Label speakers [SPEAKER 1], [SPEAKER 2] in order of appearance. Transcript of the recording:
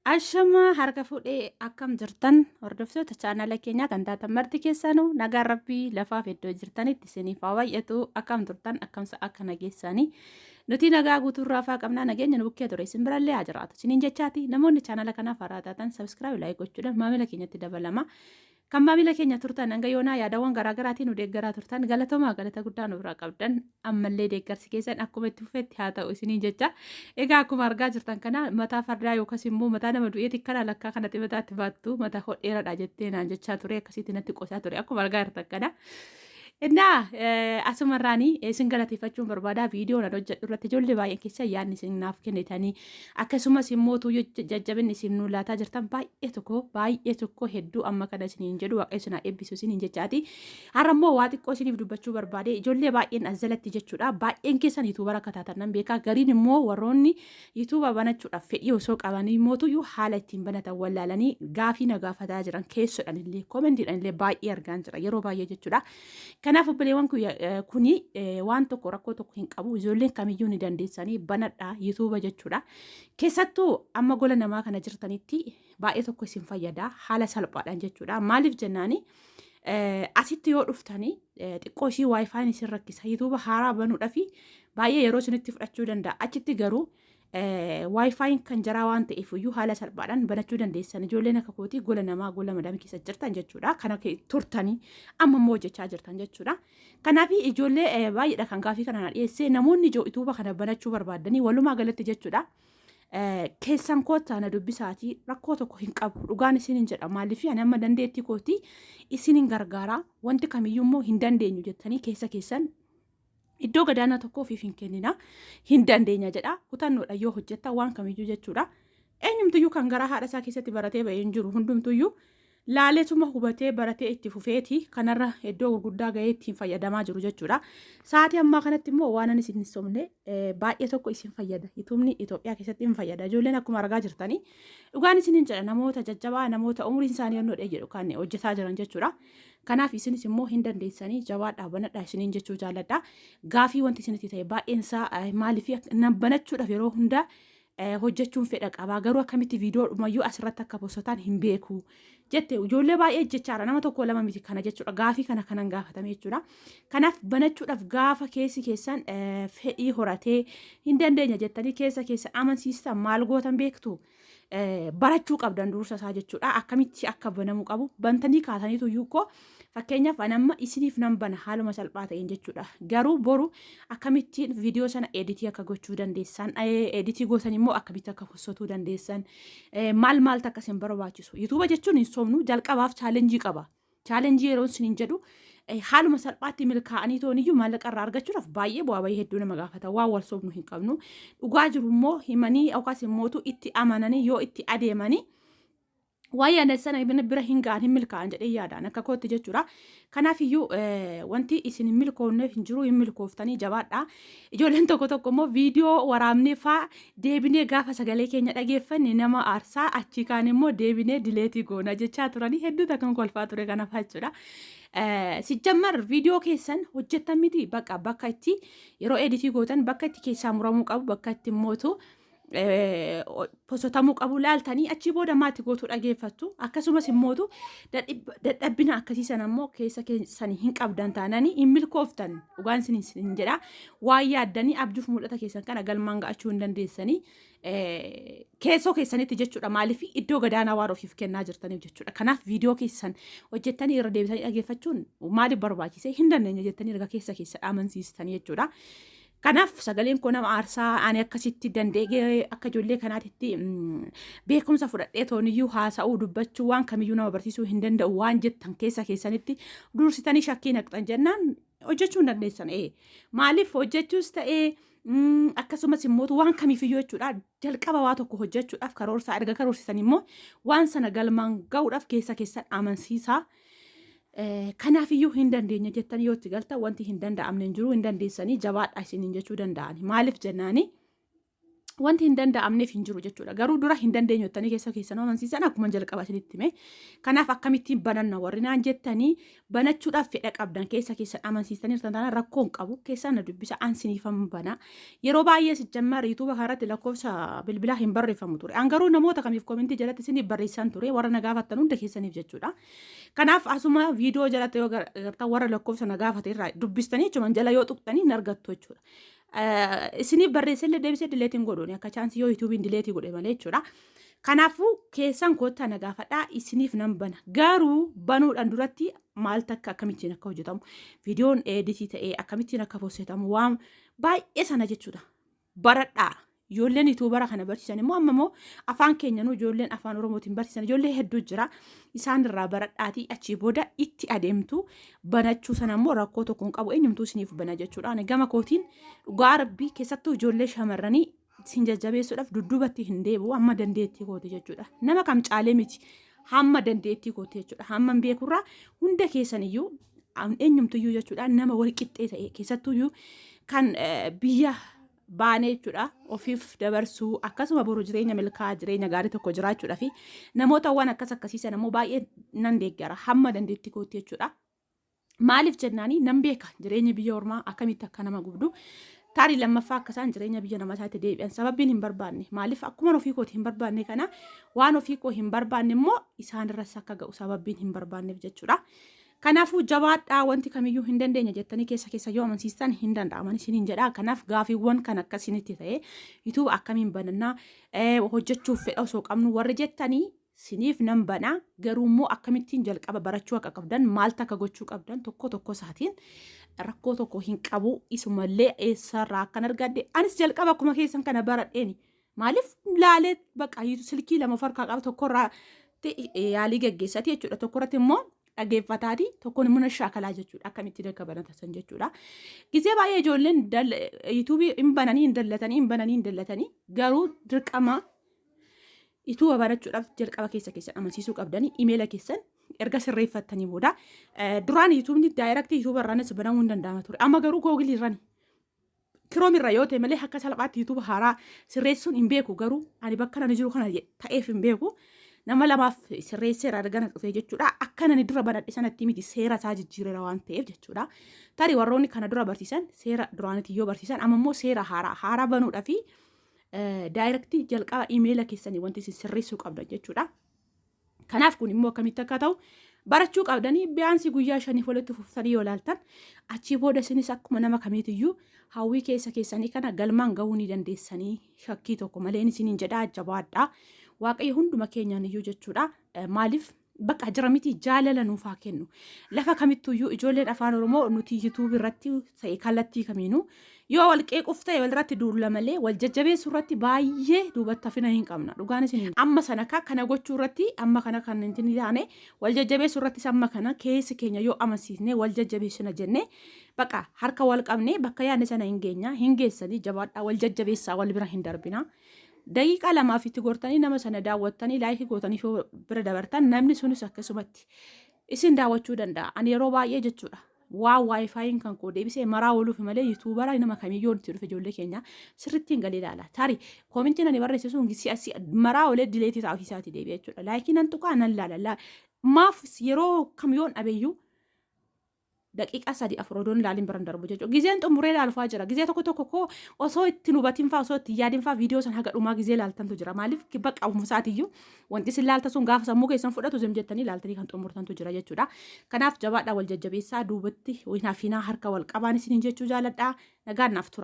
[SPEAKER 1] Ashamaa harka fuudhee akkam jirtan hordoftoota chaanala keenyaa kan taatan marti keessanuu nagaan rabbii lafaaf iddoo jirtanitti isiniif haa baay'atu. Akkam turtan, akkamsa akka nageessanii? Nuti nagaa guutuurraa faa qabnaa, nageenya nu bukkee ture isin birallee haa jiraatu isiniin jechaati. Namoonni chaanala kanaaf haaraa taatan subscribe, like gochuudhaan maamila keenyatti dabalama. Kan maamila keenya turtan, hanga yoonaa yaadawwan garaagaraatiin nu deeggaraa turtan, galatoomaa, galata guddaa nu biraa qabdan. Ammallee deeggarsi keessan akkuma itti fufetti haa ta'u isiniin jecha. Egaa akkuma argaa jirtan kana mataa fardaa yookas immoo mataa nama du'eeti kana lakkaa kanatti mataatti baattu, mataa koo dheeradha jettee naan jechaa ture, akkasitti natti qosaa ture akkuma argaa jirtan kana. Innaa asumarraanii isin galateeffachuun barbaada. Viidiyoo nan hojjedhu irratti ijoollee baay'een keessa yaadni isin naaf kennitanii, akkasumas immoo jajjabinni isin nu laataa jirtan baay'ee tokko, baay'ee tokko, hedduu amma kana isiniin jedhu. Waaqayyo isin haa eebbisu isiniin jechaati. Har'a immoo waa xiqqoo isiniif dubbachuu barbaade. Ijoollee baay'een as jalatti jechuudha. Baay'een keessan YouTuber akka taatan nan beeka. Gariin immoo warroonni YouTube banachuudhaaf fedhii osoo qabanii mootuyyuu haala ittiin banatan wallaalanii gaafii na gaafataa jiran keessodhaan illee commentiidhaan illee baay'ee argaan jira yeroo baay'ee jechuudha. Kanaaf obboleewwan kuni waan tokko rakkoo tokko hin qabu. Ijoolleen kamiyyuu ni dandeessanii, banadhaa YouTube jechuudha. Keessattuu amma gola namaa kana jirtanitti baay'ee tokko isin fayyada haala salphaadhaan jechuudha. Maaliif jennaani, asitti yoo dhuftanii xiqqoo ishii WiFiin isin rakkisa. YouTube haaraa banuudhaaf baay'ee yeroo isinitti fudhachuu danda'a. Achitti garuu WiFiin kan jaraa waan ta'eef iyyuu haala salphaadhaan banachuu dandeessan. Ijoolleen akka kootii gola namaa, gola madaamii keessa jirtan jechuudha. Kana turtanii amma immoo hojjechaa jirtan jechuudha. Kanaaf ijoollee baay'eedha kan gaafii kana na dhiyeesse. Namoonni YouTube kana banachuu barbaadanii walumaa galatti jechuudha. Keessan koottaa na dubbisaatii, rakkoo tokko hin qabu, dhugaan isin hin jedha. Maaliif, ani amma dandeettii kootii isin hin gargaara. Wanti kamiyyuu immoo hin dandeenyu jettanii keessa keessan iddoo gadaanaa tokko ofiif hin kennina, hin dandeenya jedha. Kutannoodha yoo hojjetta waan kamiyyuu jechuudha. Eenyumtuyyuu kan garaa haadha isaa keessatti baratee bahee hin jiru. Hundumtuyyuu laaleetuma hubatee baratee itti fufeeti kanarra iddoo gurguddaa gahee ittiin fayyadamaa jiru jechuudha. Sa'aatii ammaa kanatti immoo waan ani isin hin sobne baay'ee tokko isin fayyada. YouTubeni Itoophiyaa keessatti hin fayyada. Ijoolleen akkuma argaa jirtanii, dhugaan isin hin jedha, namoota jajjabaa, namoota umuriin isaanii yennoo jedhu kan hojjetaa jiran jechuudha. Kanaaf isinis immoo hin dandeessanii, jabaadhaa, banadhaa isiniin jechuu jaalladha. Gaafii wanti isinitti ta'e baay'een isaa maaliif banachuudhaaf yeroo hundaa hojjechuun fedha qabaa, garuu akkamitti viidiyoo dhumayyuu asirratti akka postotaan hin beeku jette ijoollee baay'ee jechaadha. Nama tokko lama miti kana jechuudha, gaafii kana kanan gaafatame jechuudha. Kanaaf banachuudhaaf gaafa keessi keessan fedhii horatee hin dandeenya jettanii keessa keessa amansiistan, maal gootan beektu? Barachuu qabdan dursa isaa jechuudha. Akkamitti akka banamuu qabu bantanii kaataniitu iyyuu koo, fakkeenyaaf ani amma isiniif nan bana haaluma salphaa ta'een jechuudha. Garuu boru akkamittiin viidiyoo sana edit akka gochuu dandeessan, edit gootan immoo akkamitti akka postotuu dandeessan, maal maaltu akka isin barbaachisu. YouTube jechuun hin soomnu, jalqabaaf challenge qaba. Challenge yeroo isiniin jedhu, haaluma salphaatti milkaa'anii tooniyyuu maallaqa irraa argachuudhaaf baay'ee bu'aa bahii hedduu nama gaafata. Waan wal soobnu hin qabnu. Dhugaa jiru immoo himanii yookaas immootu itti amananii yoo itti adeemanii waan yaadan sana bira hin ga'an, hin milkaa'an jedhee yaadaan akka kootti jechuudha. Kanaaf iyyuu wanti isin hin milkoofneef hin jiru, hin milkooftanii, jabaadha. Ijoolleen tokko tokko immoo viidiyoo waraabnee faa deebinee gaafa sagalee keenya dhageeffanne nama aarsaa, achii kaan immoo deebinee delete goona jechaa turanii, hedduu takkan kolfaa ture kanaaf jechuudha. Sijjammar viidiyoo keessan hojjettan miti, bakka bakka itti yeroo edit gootan bakka itti keessaa muramuu qabu, bakka itti mootu postotamuu qabu laaltanii achii booda maatti gootuu dhageeffattu. Akkasumas immootu dadhabbina akkasii sana immoo keessa keessanii hin qabdan taananii hin milkooftan, dhugaan isin hin jedha. Waan yaaddanii abjuuf mul'ata keessan kana galmaan ga'achuu hin dandeessanii keessoo keessanitti jechuudha. Maaliif, iddoo gadaanaa waan ofiif kennaa jirtaniif jechuudha. Kanaaf viidiyoo keessan hojjettanii irra deebitanii dhageeffachuun maaliif barbaachise? Hin dandeenya jettanii erga keessa keessa amansiistanii jechuudha. Kanaaf sagaleen koo nama aarsaa, ani akkasitti danda'ee akka ijoollee kanaatitti beekumsa fudhadhee tooniyyuu haasa'uu, dubbachuu, waan kamiyyuu nama barsiisuu hin danda'u waan jettan keessa keessanitti dursitanii shakkii naqxan jennaan hojjechuu hin dandeessan. Maaliif, hojjechuus ta'ee akkasumas immoo waan kamiifiyyuu jechuudha, jalqaba waa tokko hojjechuudhaaf karoorsaa. Erga karoorsisan immoo waan sana galmaan ga'uudhaaf keessa keessan amansiisaa. Kanaafiyyuu hin dandeenya jettanii yoo itti galtan wanti hin danda'amne hin jiru, hin dandeessanii, jabaadhaa isiniin jechuu danda'ani. Maaliif jennaani, Wanti hin danda'amneef hin jiru jechuudha. Garuu dura hin dandeenyu jettanii keessa keessan amansiisan akkuma jalqaba isinitti hime. Kanaaf akkamittiin bananna warri naan jettanii banachuudhaaf fedha qabdan keessa keessan amansiistanii jirtan taanaan rakkoo hin qabu. Keessaan na dubbisa an siniifan bana. Yeroo baay'ee sijjammar yuutuuba kanarratti lakkoofsa bilbilaa hin barreeffamu ture. An garuu namoota kamiif komentii jalatti isiniif barreessan ture warra na gaafattan hunda keessaniif jechuudha. Kanaaf asuma viidiyoo jalatti yoo gartan warra lakkoofsa na gaafate irraa dubbistanii jechuudha jala yoo tuqxanii hin argattu jechuudha. Isiniif barreessellee deebisee delete hin godhuuni akka chaansii yoo yuutuubiin delete godhe malee jechuudha. Kanaafuu keessan koottaa na gaafadhaa isiniif nan bana. Garuu banuudhaan duratti maal takka akkamittiin akka hojjetamu viidiyoon edit ta'ee akkamittiin akka post-etamu waan baay'ee sana jechuudha. Baradhaa. Ijoolleen yuutuubara kana barsiisan immoo amma immoo afaan keenyanuu ijoolleen afaan Oromootiin barsiisan ijoollee hedduu jira. Isaan irraa baradhaatii achii booda itti adeemtu banachuu sana immoo rakkoo tokko hin qabu eenyumtuu isiniif bana jechuudha. Ani gama kootiin dhugaa rabbii keessattuu ijoollee shamarranii isin jajjabeessuudhaaf dudduubatti hin deebi'u hamma dandeettii kooti jechuudha. Nama kam caalee miti hamma dandeettii kooti jechuudha. Hamma hin beekurraa hunda keessan iyyuu eenyumtuyyuu jechuudha nama wal qixxee ta'e keessattuyyuu kan biyya baanee jechuudha ofiif dabarsuu akkasuma boru jireenya milkaa'aa jireenya gaarii tokko jiraachuudha fi namoota waan akkas akkasiisan immoo baay'ee nan deeggara hamma dandeettii kootti jechuudha. Maaliif jennaanii nan beeka jireenya biyya ormaa akkamitti akka nama gubdu. Taarii lammaffaa akka isaan jireenya biyya namaa isaatti deebi'an sababbiin hin barbaanne maaliif akkuma ofii kooti hin barbaanne kana waan ofii koo hin barbaanne immoo isaan irras akka ga'u sababbiin hin barbaanneef jechuudha. Kanaafuu jabaadhaa wanti kamiyyuu hin dandeenya jettanii keessa keessa yoo amansiistan hin danda'aman isiniin jedha. Kanaaf gaafiiwwan kan akkasinitti ta'e YouTube akkamiin banannaa hojjechuuf fedha osoo qabnu warri jettanii siniif nan bana garuu immoo akkamittiin jalqaba barachuu akka qabdan maaltu akka gochuu qabdan tokko tokko isaatiin rakkoo tokko hin qabu isumallee eessarraa akkan argadhe anis jalqaba akkuma keessan kana baradheeni maaliif laalee bakka silkii lama of harkaa qaba tokkorraa yaalii geggeessati jechuudha tokkorratti immoo dhageeffataati tokkoon immoo shaakalaa jechuudha akkamitti akka banatan jechuudha. Gizee baay'ee ijoolleen yuutuubii hin bananii hin dallatanii hin bananii hin dallatanii garuu dirqama YouTube banachuudhaaf jalqaba keessa keessan amansiisuu qabdanii imeela keessan erga sirreeffattanii booda duraan yuutuubni direct YouTube irraanis banamuu hin danda'ama ture amma garuu Google irrani Chrome irra yoo ta'e malee akka salphaatti YouTube haaraa sirreessuun hin beeku garuu ani bakka nani jiru kana ta'eef hin beeku nama lamaaf sirreesseera argana dhufee jechuudha akka nani dura banadhe sanatti miti seera isaa jijjiireera waan ta'eef jechuudha tarii warroonni kana dura barsiisan seera duraanitti yoo barsiisan amma immoo seera haaraa haaraa banuudhaa fi direct jalqaba imeela keessanii wanti isin sirreessuu qabdan jechuudha. Kanaaf kun immoo akkamitti akka ta'u barachuu qabdanii biyaansii guyyaa shaniif walitti fuftanii yoo ilaaltan achii booda isinis akkuma nama kamiitiyyuu hawwii keessa keessanii kana galmaan gahuu ni dandeessanii shakkii tokko malee isiniin jedhaa jabaadhaa. Waaqayyo hunduma keenyaan iyyuu jechuudha. Maaliif bakka jira miti jaalala nuuf haa kennu. Lafa kamittuyyuu ijoolleen afaan Oromoo nuti YouTube irratti ta'e kallattii kamiinuu yoo wal qeequuf ta'e walirratti duulla malee wal jajjabeessuu irratti baay'ee duubatti hafina hin qabna. Dhugaan isin amma sana kana gochuu irratti amma kana kan hin taane wal jajjabeessuu irrattis amma kana keessi keenya yoo amansiisne wal jajjabeessina jennee bakka harka wal qabne bakka yaadne sana hin geenya hin geessanii jabaadhaa wal jajjabeessaa wal bira hin darbina. Daqiiqaa lamaaf itti gortanii nama sana daawwattanii like gootanii bira dabartan namni sunis akkasumatti isin daawwachuu danda'a. Ani yeroo baay'ee jechuudha. Waa WiFiin kan koo deebisee maraa ooluuf malee yuutuubara nama kamiyyuu itti dhufe ijoollee keenya sirriitti hin galee ilaala. Tarii koomintiin ani barreesse sun si'a si'a maraa oolee delete ta'a ofiisaatii deebi'e jechuudha. Like nan tuqaa nan laala. Maaf yeroo kam yoon dhabeyyuu daqiiqaa sadii afur odoon ilaalin biran darbu jechuudha. Gizeen xumuree ilaalufaa jira. Gizee tokko tokko koo osoo itti hubatin faa osoo itti yaadin faa viidiyoo san haga dhumaa gizee ilaaltantu jira. Maaliif bakka isaatiyyuu wanti isin ilaalta sun gaafa sammuu keessan fudhatu zim jettanii ilaaltanii kan xumurtantu jira jechuudha. Kanaaf jabaadhaa wal jajjabeessaa duubatti hinaaf hinaa harka wal qabaan isiniin jechuu jaaladhaa. Nagaan naaf tura.